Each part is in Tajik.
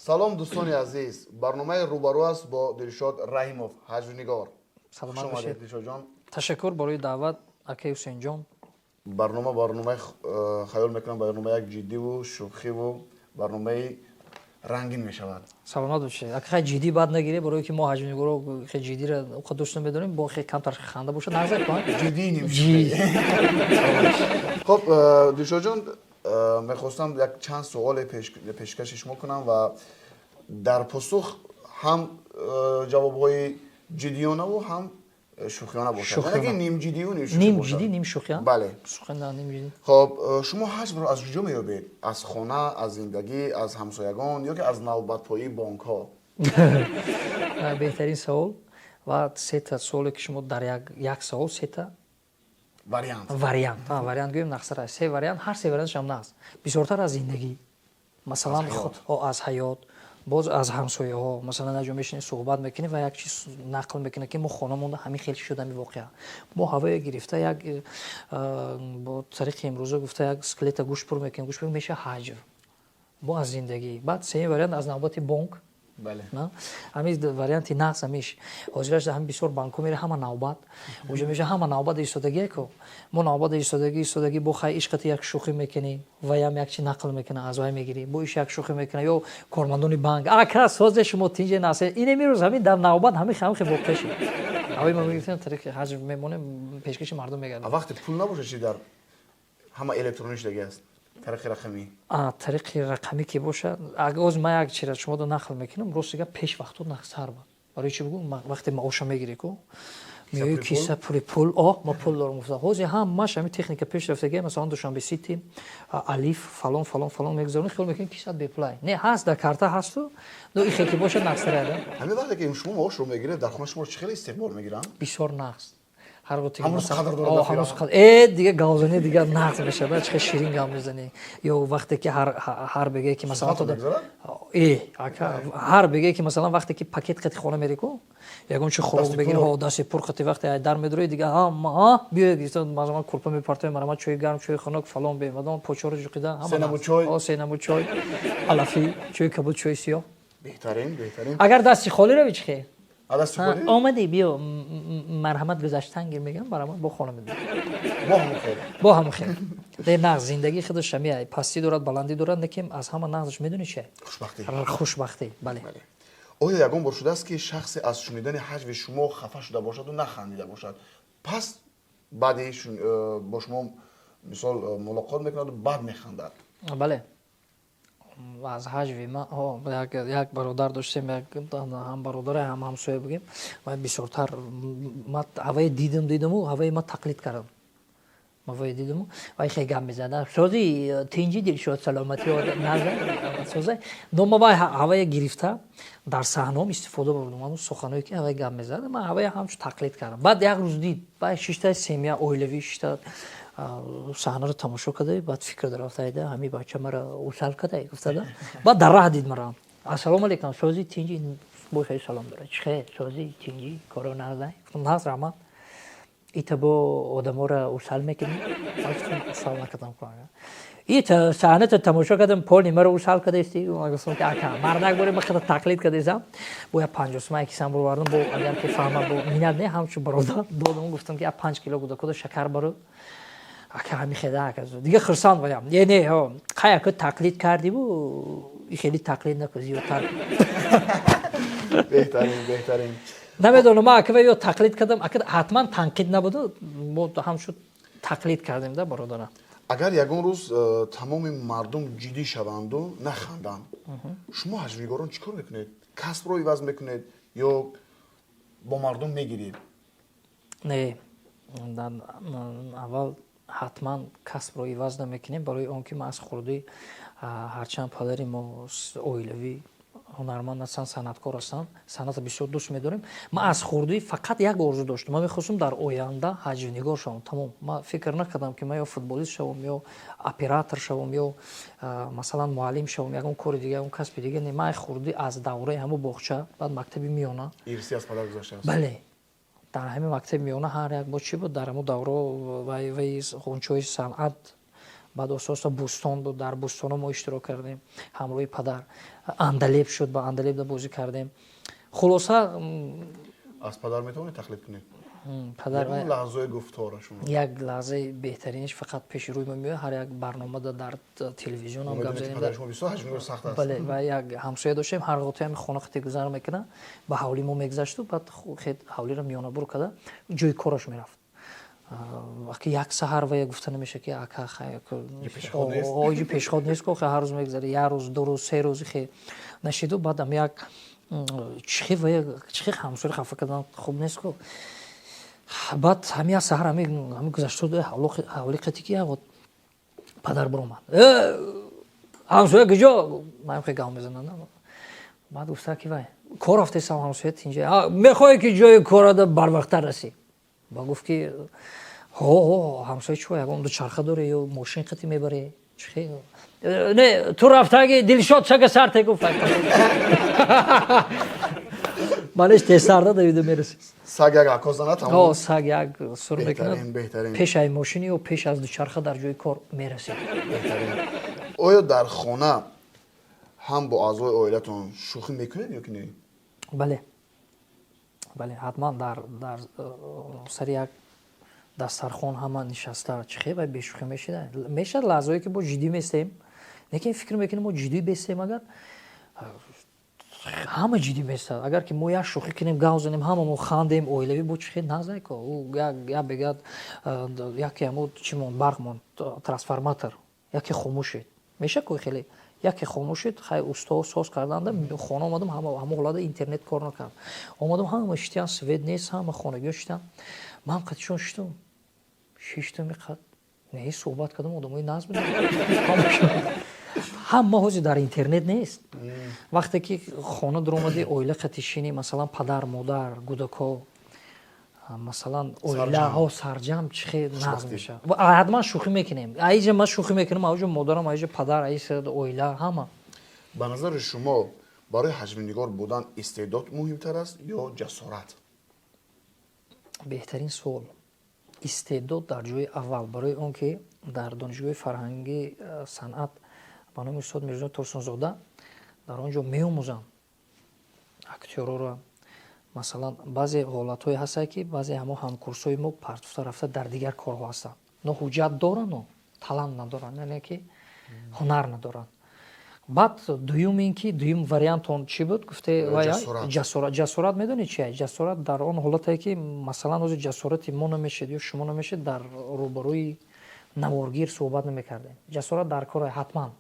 Салом, дӯстони азиз! Барномаи «Рӯбарӯ» аст бо Дилшод Раҳимов, ҳаҷвнигор. Саломат Хуш омадед. бошед. Дилшодҷон. Ташаккур барои даъват, акаи Ҳусейнҷон. Барнома, барномаи хаёл мекунам, барномаи як ҷиддиву шӯхиву барномаи рангин мешавад. Саломат бошед, ака. Хай, ҷиддӣ бад нагиред, барое ки мо ҳаҷвнигоро хе ҷиддиро уқа дӯст намедорем, бо хе камтар ханда бошад, назар кун. Ҷиддӣ ним. Ҷи. Хуб, Дилшодҷон, мехостам як чанд суоле пешкаши шумо кунам ва дар посух ҳам ҷавобҳои ҷиддиёнаву ҳам шӯхиёна бошад. Шӯхиёна. Яъне ки нимҷиддиву нимшӯхӣ Ним бошад. ҷиддӣ, ним шӯхӣ. Бале. Шӯхӣ на, ним ҷиддӣ. Хоб, шумо ҳаҷвро аз куҷо меёбед? Аз хона, аз зиндагӣ, аз ҳамсоягон ё ки аз навбатпоии бонкҳо? Беҳтарин савол ва сета суоле ки шумо дар як савол сета вариант. Вариант, вариант гӯем нақсара. Се вариант, ҳар се вариантшам нақс. Бисёртар аз зиндагӣ, масалан. Аз ҳаёт. Аз ҳаёт, боз аз ҳамсояҳо. Масалан, як ҷо мешинем, суҳбат мекунем ва як чиз нақл мекунем, ки мо хона монда ҳамин хел шуд, ҳамин воқеа. Мо ҳавое гирифта, як бо тариқи имрӯза гуфта, як скелета гӯшт пур мекунем, гӯшт пур меша, ҳаҷв бо аз зиндагӣ. Баъд сеюм вариант аз навбати бонк. Бале. На? Ҳамин варианти нақс ҳамиш ҳозираш ҳами бисёр банкҳо мере, ҳама навбат уҷа меша, ҳама навбат истодагие ку, мо навбат истодагӣ, истодагӣ, бо хай ишқати як шӯхӣ мекунӣ, ваям як чи нақл мекуна, аз вай мегирӣ, бо иш як шӯхӣ мекуна ё кормандони банк: «Ака, созе шумо, тинҷе, насе?» Ин имрӯз ҳамин дар навбат ҳамин хел воқеа шид. Ҳавои ма мегирифтем, тариқи ҳаҷв мемонем, пешкаши мардум А мегардем. вақте пул набошад чи? Дар ҳама электронӣ шудагӣ аст, тариқи рақамӣ. А тариқи рақамӣ ки бошад, оз ман як чира шуморо нақл мекунам. Рости гап, пеш вақтҳо нақсар буд. Барои чӣ бугӯ? Вақте маоша мегирӣ ку, меои, пули киса пули пул, о, ма пул дорам гуфта. Ҳозир ҳамаш ҳамин техника пеш рафтагӣ, масалан, Душанбе Сити, Алиф, фалон, фалон, фалон мегузаронӣ, хиёл мекунӣ кисат бепулай. Не, ҳаст, дар карта ҳасту но ихе ки бошад, нақсара да. Ҳамин вақте ки шумо маошро мегиред, дар хона шуморо чӣ хеле истиқбол мегиранд? Бисёр нақс. Ҳар вақте ки Ҳамрӯз масалан- қадр дорад О, дар ҳамрӯз фирам. қадр. Дига галзани, дига нақс мешавад, чӣ хел ширин гап мезанӣ. Ё вақте ки ҳар бегае ки масалан Суҳбатро мегузарад? Ака, ҳар бегае ки масалан вақте ки пакет қати хона мерӣ ку, ягон чи хӯрок Дасти бегирӣ, пур. Ҳо, дасти пур қати вақте ай дар медурои, дига ҳама биё гирифта, масалан, курпа мепартои, марама, чои гарм, чои хунук, фалон, бемадон, почоро ҷуқида, ҳама Се намуд нақс. чой. О, се намуд чой, алафӣ, чои кабуд, чои сиёҳ. Беҳтарин, беҳтарин. Агар дасти холӣ равӣ, чӣ хел? А дасти холӣ? Омадӣ, биё, марҳамат, гузаштан гир, мегӯям, марҳамат, бо хона медиҳам. Бо ҳамон хел. Бо ҳамон хел. Де нағз, зиндагӣ худаш ҳамия пастӣ дорад, баландӣ дорад, лекин аз ҳама нағзаш медонӣ чи? Хушбахтӣ. Хушбахтӣ, бале. Бале. Оё ягон бор шудааст, ки шахсе аз шунидани ҳаҷви шумо хафа шуда бошаду нахандида бошад, пас баъди бо шумо мисол мулоқот мекунаду баъд механдад? Бале, аз ҳаҷви ма як бародар доштем, як ҳам бародаре, ҳам ҳамсоя бигем. Ва бисёртар ма ҳавае дидам, дидаму ҳаваи ма тақлид кардам. Ма дидаму вай хеле гап мезад: «Сози, тинҷи, Дилшод, саломатӣ, соза?» Но ма вай ҳавае гирифта, дар саҳнаом истифода бурдам. Ҳамун суханое ки ҳавае гап мезад, ман ҳавае ҳамчун тақлид кардам. Баъд як рӯз дид, вай шишта, семья, оилавӣ шишта, саҳнаро тамошо карда, баъд фикр дарафтаида: «Ҳамин бача мара усал кадай», гуфтада. Баъд дар раҳ дид мара: «Ассалому алайкум, сози, тинҷи?» Бо хеле салом дорад: «Чӣ хел, сози, тинҷи, коро нағзай?» Гуфтам: «Нағз, раҳмат». «Ита бо одаморо усал мекунӣ?» Ман гуфтам: «Усал накардам». «Ита саҳната тамошо кардам, поли маро усал кардасти». Ман гуфтам ки ака, мардак, боре ма хата тақлид кардесам. Бо як 50 сума кисам бировардам, бо агар ки фаҳма, бо минат не, ҳамчун бародар додам. Гуфтам ки як 5 кило гудакуда шакар баро, ака. Ҳами хеда, ака, дига хурсанд ваям. Не, не, қай, ака, тақлид кардиву хеле тақлид накун зиёдтар. Беҳтарин, беҳтарин. Намедонам, ма ака ё тақлид кардам, ака, ҳатман танқид набуду, мо ҳамчун тақлид кардем да бародара. Агар ягон рӯз тамоми мардум ҷиддӣ шаванду наханданд, шумо ҳаҷвнигорон чӣ кор мекунед? Касбро иваз мекунед ё бо мардум мегиред? Не, аввал ҳатман касбро иваз намекунем, барои он ки ман аз хурдӣ, ҳарчанд падари мо оилавӣ ҳунарманд ҳастанд, санъаткор ҳастанд, санъатро бисёр дӯст медорем, ман аз хурдӣ фақат як орзу доштам: ман мехостам дар оянда ҳаҷвнигор шавам, тамом. Ман фикр накардам, ки ман ё футболист шавам, ё оператор шавам, ё масалан муаллим шавам, ягон кори дига, ягон касби дига. Не, ман хурдӣ аз давраи ҳамун боғча, баъд мактаби миёна. Ирсӣ аз падар гузаштааст. Бале, дар ҳамин мактаби миёна ҳар як бо чӣ буд, дар ҳамун давро вай ғунчои санъат. Баъд оста оста Бӯстон буд, дар Бӯстоно мо иштирок кардем ҳамроҳи падар. Андалеб шуд, ба Андалебда бозӣ кардем. Хулоса, Аз падар метавонед тақлид кунед? Падар лаҳзаи гуфторашон. Як лаҳзаи беҳтаринаш фақат пеши рӯи ма меояд. Ҳар як барномада дар телевизионам гап задем. Бале, ва як ҳамсоя доштем, ҳар ғотӣ ҳами хона қати гузар мекунад, ба ҳавлии мо мегузашту баъд ҳавлиро миёнабур карда, ҷои кораш мерафт. Вақти як саҳар вая гуфта намеша, ки ака, иҷи пешход нест ко, ҳар рӯз мегузари, як рӯз, 2 рӯз, 3 рӯз хе нашиду. Баъдам як чихе вая чихе ҳамсоя хафа кардан хуб нест ко. Баъд ҳами як саҳар ҳами гузашту ҳавли қати ки вот падар биромад: «Ҳамсоя куҷо?» Ман хе гав мезанам. Баъд гуфта, ки вай кор рафтесам, ҳамсоя тинҷа, мехоҳе ки ҷои корада барвақттар расӣ. Ба гуфт, ки ҳо, ҳамсоя чӣ, ягон дучарха доре ё мошин қати мебаре? Не, ту рафтаги Дилшод сага сарте, гуфт. Манеш тезтарда давида мерасид. Саг як акко занад. Тамом, саг як сур мекунад. Беҳтарин. Пеш ай мошини ё пеш аз дучарха дар ҷои кор мерасид. Оё дар хона ҳам бо аъзои оилатон шӯхӣ мекунед ё ки не? Бале, бале, ҳатман. Дар сари як дастархон ҳама нишаста, чӣ хе вай бешӯхӣ мешида? Мешавад лаҳзаое, ки мо ҷиддӣ местем, лекин фикр мекунем, мо ҷиддӣ бестем, агар ҳама ҷиддӣ местад, агар ки мо як шӯхӣ кунем, гав занем, ҳама мо хандем, оилавӣ бо чӣ хе назай ко. Як бегад, яке ҳамо чӣ монд, барқ монд, трансформатор яке хомӯшед меша ко, хеле яке хомӯшед. Хай, усто соз карданда хона омадам, ҳама ҳолада интернет кор накард. Омадам, ҳама шитян, свет нест, ҳама хонагиҳо шитан. Ман қатишон шитум, шиштум, иқад не суҳбат кардам, одамои назм, ҳама ҳозир дар интернет нест. Вақте ки хона дуромадӣ, оила қатишинӣ, масалан, падар, модар, гудако, масалан, оилаҳо сарҷам, чӣ хел назм мешавад. Ҳатман шӯхӣ мекунем. Аиҷа ман шӯхӣ мекунам, аиҷа модарам, аиҷа падар, аиҷа оила, ҳама. Ба назари шумо, барои ҳаҷвнигор будан истеъдод муҳимтар аст ё ҷасорат? Беҳтарин суол. Истеъдод дар ҷои аввал, барои он ки дар Донишгоҳи фарҳангии санъат ба номи устод Мирзо Турсунзода, дар он ҷо меомӯзанд актёрҳоро. Масалан, баъзе ҳолатҳое ҳастанд, ки баъзе ҳамо ҳамкурсҳои мо партуфта рафта дар дигар корҳо ҳастанд, но ҳуҷҷат дорану талант надоранд, яъне ки ҳунар надоранд. Баъд дуюм, ин ки дуюм вариантон чӣ буд, гуфте? Ҷасорат. Ҷасорат медонед чи? Ҷасорат дар он ҳолате, ки масалан, ҳозир ҷасорати мо намешед ё шумо намешед, дар рӯбарӯи наворгир суҳбат намекардем. Ҷасорат дар кор ҳатман.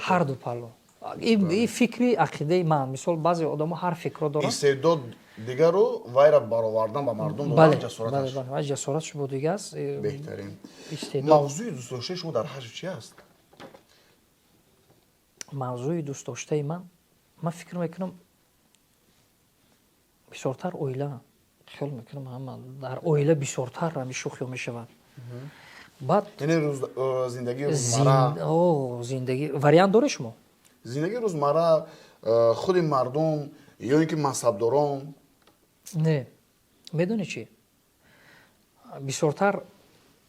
Ҳар ду паллу. И фикри ақидаи ман. Мисол, баъзе одамо ҳар фикрро доранд. Истеъдод дигару вайра баровардан ба мардум. Бале, ҷасоратш бо дига аст. Беҳтарин. Мавзӯи дӯстдоштаи шумо дар ҳаҷв чи аст? Мавзӯи дӯстдоштаи ман, ман фикр мекунам, бисёртар оила. Хиёл мекунам, ҳама дар оила бисёртар ҳами шӯхиҳо мешавад. Баъд Яъне зиндагии рӯзмарра? Зиндагӣ. Вариант доред шумо? Зиндагии рӯзмарра, худи мардум ё ин ки мансабдорон? Не, медонӣ чӣ, бисёртар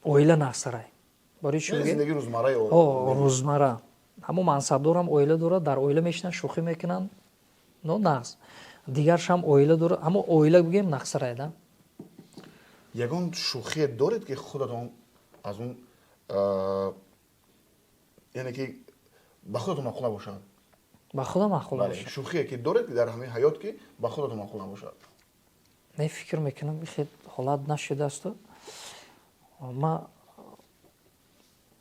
оила нақсарай. Барои чӣ? Зиндагии рӯзмарра. Рӯзмарра. Ҳамо мансабдорам оила дорад, дар оила мешинанд, шӯхӣ мекунанд, но нағз. Дигаршам оила дорад, ҳамо оила бигӯем, нақсарай да. Ягон шӯхие доред, ки худатон аз он, яъне ки ба худатон маъқул набошад? Ба худам маъқул набошад? Шӯхие ки доред, ки дар ҳамин ҳаёт, ки ба худатон маъқул набошад. Не, фикр мекунам, хел ҳолат нашудаасту. Ма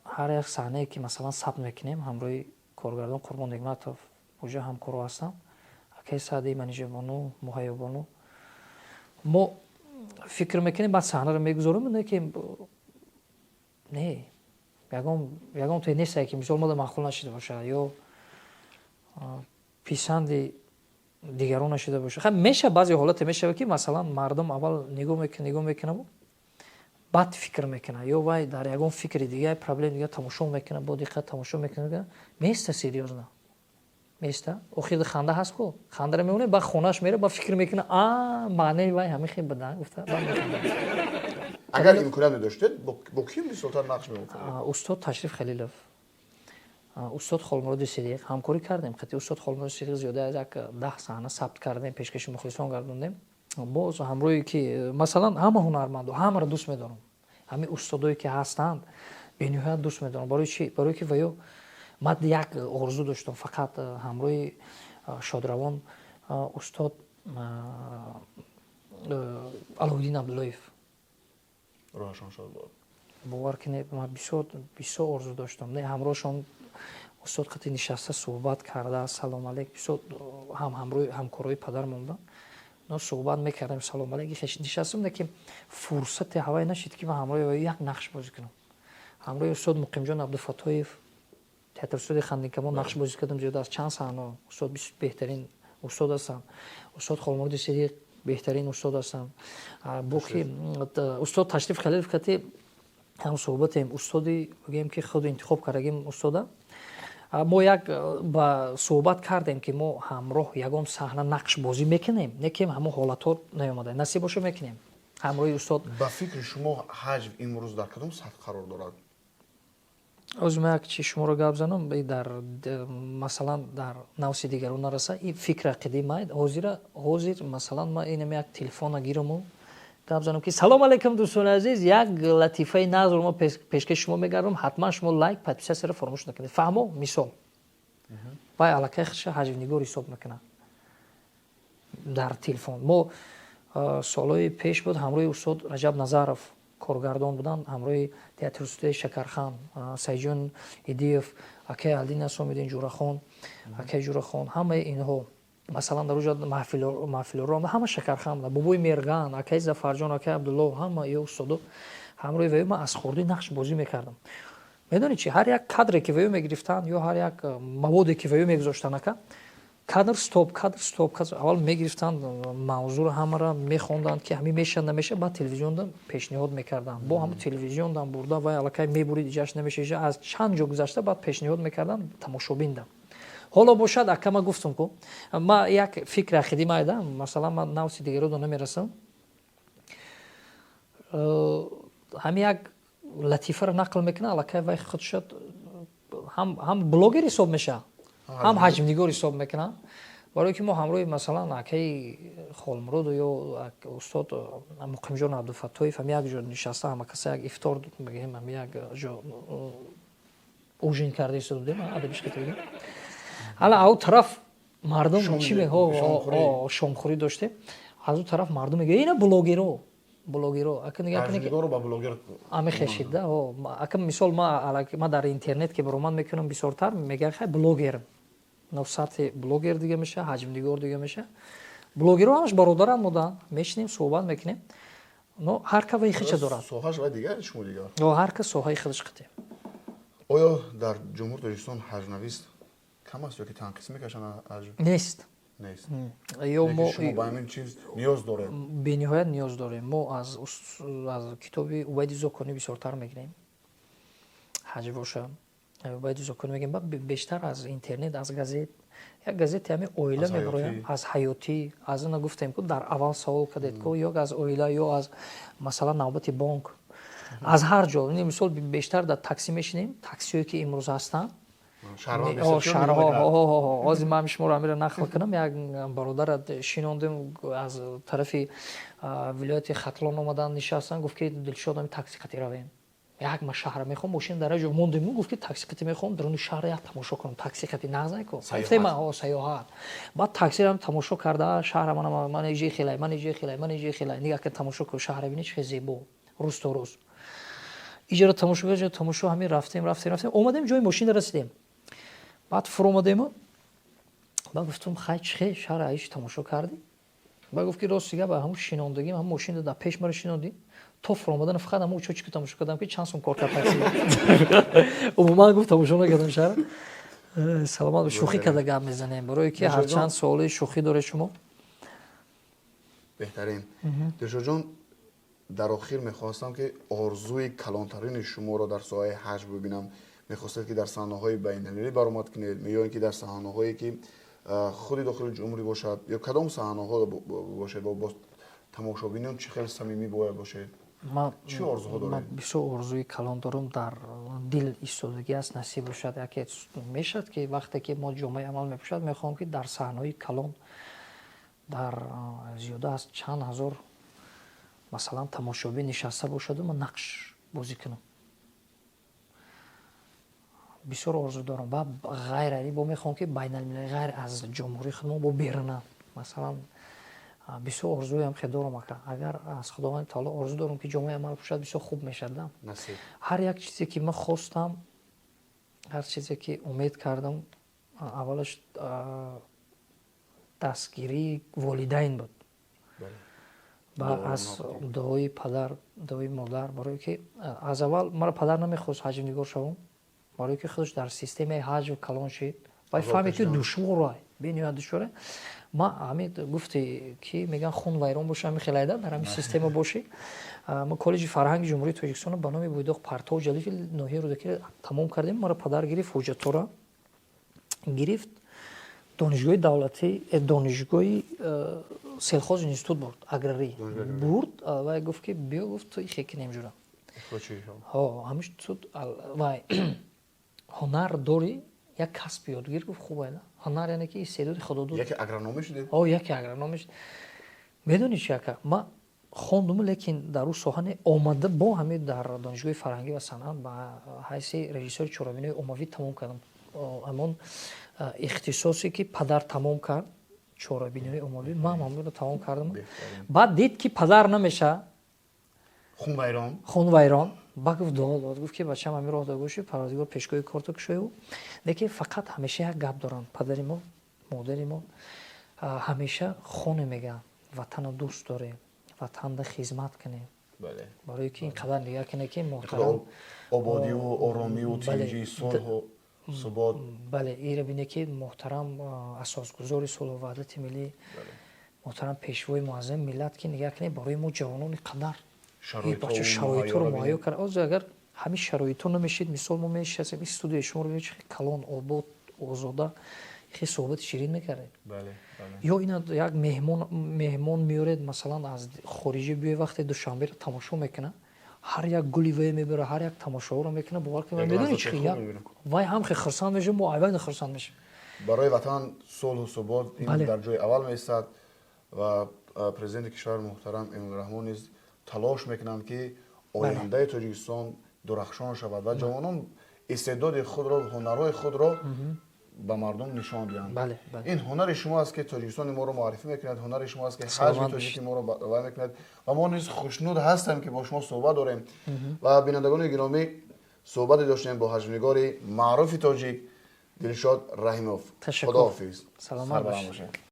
ҳар як саҳнае, ки масалан сабт мекунем ҳамроҳи коргардон Қурбон Нигматов, уҷа ҳамкоро ҳастам, акаи Саъди, Манижабону, Муҳайёбону, мо фикр мекунем, баъд саҳнаро мегузорем, не ки не, ягон те нестае, ки мисол мада маъқул нашида бошад ё писанди дигарон нашида бошад. Ха, меша, баъзе ҳолате мешавад, ки масалан мардум аввал нигоҳ мекунад, нигоҳ мекунад, баъд фикр мекунад, ё вай дар ягон фикри дига, проблеми дига тамошо мекунад, бо диққат тамошо мекунад, места, серьёзно места, охир ханда ҳаст ку, хандара мемонад, баъд хонааш мера, баъд фикр мекунад: а маънеи вай ҳамин хел буда, гуфта, баъд механдад. Агар имконият медоштед, бо кӣ бисёртар нақш меофарид? Устод Ташриф Халилов, устод Холмуроди Сидиқ. Ҳамкорӣ кардем қати устод Холмуроди Сидиқ, зиёда аз як 10 саҳна сабт кардем, пешкаши мухлисон гардондем. Боз ҳамроҳе ки, масалан, ҳама ҳунарманду ҳамаро дӯст медорам, ҳамин устодое ки ҳастанд, бениҳоят дӯст медорам. Барои чи? Барое ки ваё ман як орзу доштам, фақат ҳамроҳи шодравон устод Аловиддин Абдуллоев. Роҳашон шод бод. Бовар кунед, ман бисёр бисёр орзу доштам, не, ҳамроҳшон устод қати нишаста, суҳбат карда, салом алейк. Бисёр ҳам ҳамроҳи ҳамкорои падарам будам, но суҳбат мекардем, салом алейк нишастам, не ки фурсате ҳавай нашид, ки ман ҳамроҳи як нақш бозӣ кунам. Ҳамроҳи устод Муқимҷон Абдуфаттоев, театр студияи Хандинкамон, нақш бозӣ кардам зиёда аз чанд саҳна. Устод беҳтарин устод ҳастанд. Устод Холмуроди Сидиқ беҳтарин устод ҳастанд. Бо ки устод Ташриф Халилов кати ҳам суҳбатем, устоди бигӯем, ки худ интихоб кардагим устода. Мо як ба суҳбат кардем, ки мо ҳамроҳ ягон саҳна нақш бозӣ мекунем, не ки ҳамон ҳолатҳо наёмада, насиб боша, мекунем ҳамроҳи устод. Ба фикри шумо, ҳаҷв имрӯз дар кадом сатҳ қарор дорад? Ҳозир ман як чи шуморо гап занам, дар масалан, дар навси дигарон нараса, ин фикр ақидаи ман ҳозира. Ҳозир, масалан, ман инам як телефона гираму гап занам, ки салом алейкум, дӯстони азиз, як латифаи назрро мо пешкаши шумо мегардам, ҳатман шумо лайк, подписаться ро фаромӯш накунед. Фаҳмо? Мисол, вай аллакай худша ҳаҷвнигор ҳисоб мекунад дар телефон. Мо солҳои пеш буд, ҳамроҳи устод Раҷаб Назаров, коргардон буданд, ҳамроҳи театри студияи Шакархан, Сайҷон Идиев, акай Алдин Асомидин, Ҷурахон, акай Ҷурахон, ҳамаи инҳо, масалан, дар уҷа маҳфилоро ҳама Шакархан буда, бобои Мерган, акай Зафарҷон, акай Абдулло, ҳама ё устодо. Ҳамроҳи ваё ман аз хурдӣ нақш бозӣ мекардам. Медонӣ чи? Ҳар як кадре ки ваё мегирифтанд ё ҳар як маводе ки ваё мегузоштанд, ака, кадр, стоп, кадр, стоп, кадр, аввал мегирифтанд мавзӯро, ҳамаро мехонданд, ки ҳамин мешавад, намешавад, баъд телевизионда пешниҳод мекарданд. Бо ҳамун телевизиондам бурда, вай аллакай мебурид, иҷаш намеша, аз чанд ҷо гузашта, баъд пешниҳод мекарданд тамошобинда. Ҳоло бошад, ака, ма гуфтам ку, ма як фикри ақидӣ майда, масалан, ман навси дигародо намерасам. Ҳамин як латифаро нақл мекунад, аллакай вай худша ҳам блогер ҳисоб мешавад, ҳам ҳаҷмнигор ҳисоб мекунад. Барое ки мо ҳамроҳи, масалан, акаи Холмуроду ё устод Муқимҷон Абдуфаттоев ҳам як ҷо нишаста, ҳама каса як ифтор бигем, ҳам як ҷо ужин карда истода будем, адабиш ката бигем. Ҳала ау тараф мардум чӣ, шомхӯрӣ доштем, аз ӯ тараф мардум мегӯяд: ина блогеро, блогеро. Ака, ами хешида. Ака, мисол, ма дар интернет ки баромад мекунам, бисёртар мегӯяд: хай, блогер. Но сатҳи блогер дига меша, ҳаҷмнигор дига меша. Блогерҳо ҳамаш бародаранд модан, мешинем, суҳбат мекунем, но ҳар ка ваи хича дорад. Соҳаш ва дигар, шумо дигар. Ҳар кас соҳаи худаш қите. Оё дар Ҷумҳури Тоҷикистон ҳаҷвнавис кам аст ё ки танқис мекашанд ҳаҷв? Нест. Нест. Ё мо шумо ба ҳамин чиз ниёз доред? Бениҳоят ниёз дорем. Мо аз китоби Убайди Зоконӣ бисёртар мегирем ҳаҷв боша, Убайди Зоконӣ мегирем, бештар аз интернет, аз газет, як газете ҳами оила мебароям, аз ҳаётӣ, аз ина гуфтем ку, дар аввал савол кардед ку, ё аз оила, ё аз, масалан, навбати бонк, аз ҳар ҷо. Мисол, бештар дар таксӣ мешинем, таксиҳое ки имрӯз ҳастанд. Ҳозир ман шуморо амира нақл кунам. Як бародара шинондем, аз тарафи вилояти Хатлон омадан, нишастан, гуфт, ки Дилшод, ами такси қати равем, як ма шаҳра мехоҳам. Мошин дар ҷо мондем, гуфт, ки такси қати мехоҳам даруни шаҳра як тамошо кунам, такси қати нағзай ку, саёҳат. Баъд таксиро тамошо карда, шаҳра ман иҷи хелай, ман иҷи хелай, ман иҷи хелай, нигаҳ ка, тамошо кун шаҳра, бини чӣ хел зебо, рӯз то рӯз иҷаро тамошо, тамошо. Ҳамин рафтем, рафтем, рафтем, омадем, ҷои мошина расидем. Баъд фуромадему ба гуфтум: хай, чӣ хел шаҳра иш тамошо кардӣ? Ба гуфт, ки рости гап, ҳамун шинондагим, ҳамун мошина дар пеш маро шинондӣ, то фуромадан фақат ҳамун учочка тамошо кардам, ки чанд сум кор кард такси. Умуман, гуфт, тамошо накардам шаҳра. Саломат. Шӯхӣ карда гап мезанем, барое ки ҳарчанд суоли шӯхӣ доред шумо. Беҳтарин. Дилшодҷон, дар охир мехостам, ки орзуи калонтарини шуморо дар соҳаи ҳаҷв бибинам. Мехостед, ки дар саҳнаҳои байналмилалӣ баромад кунед ё ин ки дар саҳнаҳое, ки худи дохили ҷумҳурӣ бошад, ё кадом саҳнаҳо бошед ва бо тамошобинон чӣ хел самимӣ бояд бошед? Чӣ орзуҳо доред? Ман бисёр орзуи калон дорам, дар дил истодагӣ аст, насиб бошад, яке мешавад, ки вақте ки мо ҷомаи амал мепӯшад, мехоҳам, ки дар саҳнаҳои калон, дар зиёда аз чанд ҳазор, масалан, тамошобин нишаста бошаду ман нақш бозӣ кунам. Бисёр орзу дорам. Ва ғайр аз ин бо мехоҳам, ки байналмилалӣ, ғайр аз ҷумҳурии худмон, бо берунам, масалан, бисёр орзуям хел дорам, ака. Агар аз Худованди таоло орзу дорам, ки ҷомаи амал пӯшад, бисёр хуб мешавад. Ҳар як чизе ки ман хостам, ҳар чизе ки умед кардам, аввалаш дастгирии волидайн буд ва аз дуои падар, дуои модар, барое ки аз аввал маро падар намехост ҳаҷвнигор шавам, барое ки худаш дар системаи ҳаҷв калон шид. Вай фаҳмед, ки душвора, бениҳоят душвора. Ма ҳамин гуфте, ки мегӯян, хун вайрон боша, ҳамин хелайда дар ҳамин система бошӣ. Ма Коллеҷи фарҳанги Ҷумҳурии Тоҷикистонро ба номи Буйдоқ Партов Ҷалифи ноҳияи Рӯдакиро тамом кардем. Маро падар гирифт, ҳуҷҷатҳоро гирифт, донишгоҳи давлатӣ, донишгоҳи сельхоз институт бурд, аграрӣ бурд. Вай гуфт, ки биё, гуфт, ту ихе кинем ҷура, ҳамиш ту вай ҳунар дорӣ, як касб ёдгир, гуфт, хуб айда ҳунар, яъне ки истеъдоди худодод. Яке агроном мешудед? О, яке агроном мешуд. Медонӣ чи, ака, ма хондум, лекин дар ӯ соҳа не. Омада бо ҳамин дар Донишгоҳи фарҳангӣ ва санъат ба ҳайси режиссёри чорабинои оммавӣ тамом кардам. Ҳамон ихтисосе, ки падар тамом кард, чорабинои оммавӣ, ман ҳамонро тамом кардам. Баъд дид, ки падар намеша. Хунвайрон. Хунвайрон. Ба гуфт, дуо дод, гуфт, ки бачам, ҳамин роҳ дагоши, Парвардигор пешгоҳи корто кушояв. Лекин фақат ҳамеша як гап доранд падари мо, модари мо, ҳамеша хоне мегӯянд: ватанро дӯст дорем, ватанда хизмат кунем, барои ки ин қадар нигаҳ кунем, ки муҳтарам ободиву оромиву тинҷӣ, сулҳу субот. Бале, ира бине, ки муҳтарам асосгузори сулҳу ваҳдати миллӣ, муҳтарам Пешвои муаззами миллат, ки нигаҳ кунем, барои мо ҷавонон ин қадар шароитҳоро муҳайё кард. Ҳозир агар ҳамин шароитҳо намешид, мисол, мо менишастем, ин студияи шуморо бибинед, чӣ калон, обод, озода, хеле суҳбати ширин мекардем. Ё ина як меҳмон меоред, масалан, аз хориҷӣ биёй, вақте Душанберо тамошо мекунад, ҳар як гули вай мебара, ҳар як тамошоро мекунад, бовар кунед, медонӣ чӣ, вай ҳам хеле хурсанд мешавад, мо айвайна хурсанд мешавем. Барои ватан сулҳу субот ин дар ҷои аввал меистад ва президенти кишвар муҳтарам Эмомалӣ Раҳмон низ талош мекунанд, ки ояндаи Тоҷикистон дурахшон шавад ва ҷавонон истеъдоди худро, ҳунарҳои худро ба мардум нишон диҳанд. Ин ҳунари шумо аст, ки Тоҷикистони моро муаррифӣ мекунад, ҳунари шумо аст, ки ҳаҷви тоҷики моро вай мекунад ва мо низ хушнуд ҳастем, ки бо шумо суҳбат дорем. Ва бинандагони гиромӣ, суҳбате доштем бо ҳаҷвнигори маъруфи тоҷик Дилшод Раҳимов. Худоҳофиз. Саломат бошед.